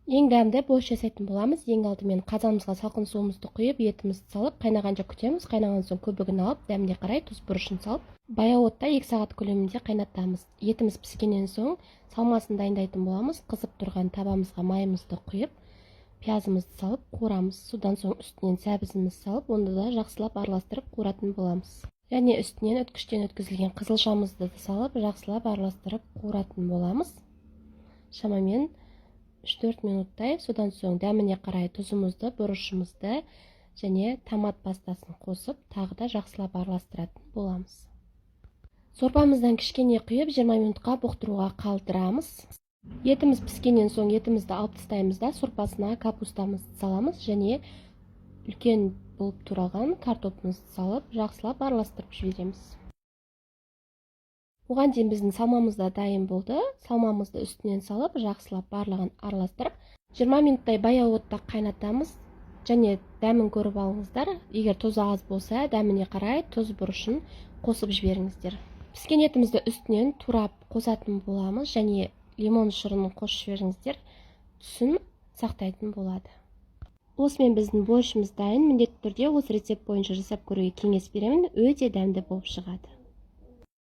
Ең дәмді борщ жасайтын боламыз. Ең алдымен қазанымызға салқын суымызды құйып, етімізді салып, қайнағанша күтеміз. Қайнаған соң көбігін алып, дәміне қарай тұз, бұрышын салып, баяу отта 2 сағат көлемінде қайнатамыз. Етіміз піскеннен соң салмасын дайындайтын боламыз. Қызып тұрған табамызға майымызды құйып, пиязымызды салып қуырамыз. Содан соң үстінен сәбізімізді салып, оны да жақсылап араластырып қуыратын боламыз. Және үстінен үткіштен өткізілген қызылшамызды да салып, жақсылап араластырып қуыратын боламыз шамамен 3-4 минуттай. Содан соң дәміне қарай тұзымызды, бұрышымызды және томат пастасын қосып, тағы да жақсылап араластыратын боламыз. Сорпамыздан кішкене құйып, 20 минутқа бұқтыруға қалдырамыз. Етіміз піскеннен соң етімізді алып тастаймыз да, сорпасына капустамызды саламыз және үлкен болып туралған картопымызды салып, жақсылап араластырып жібереміз. Оған дейін біздің салмамыз да дайын болды. Салмамызды үстінен салып, жақсылап барлығын араластырып, 20 минуттай баяу отта қайнатамыз. Және дәмін көріп алыңыздар. Егер тұзы аз болса, дәміне қарай тұз, бұрышын қосып жіберіңіздер. Піскен етімізді үстінен турап қосатын боламыз және лимон шырынын қосып жіберіңіздер, түсін сақтайтын болады. Осымен біздің борщымыз дайын. Міндетті түрде осы рецепт бойынша жасап көруге кеңес беремін, өте дәмді болып шығады.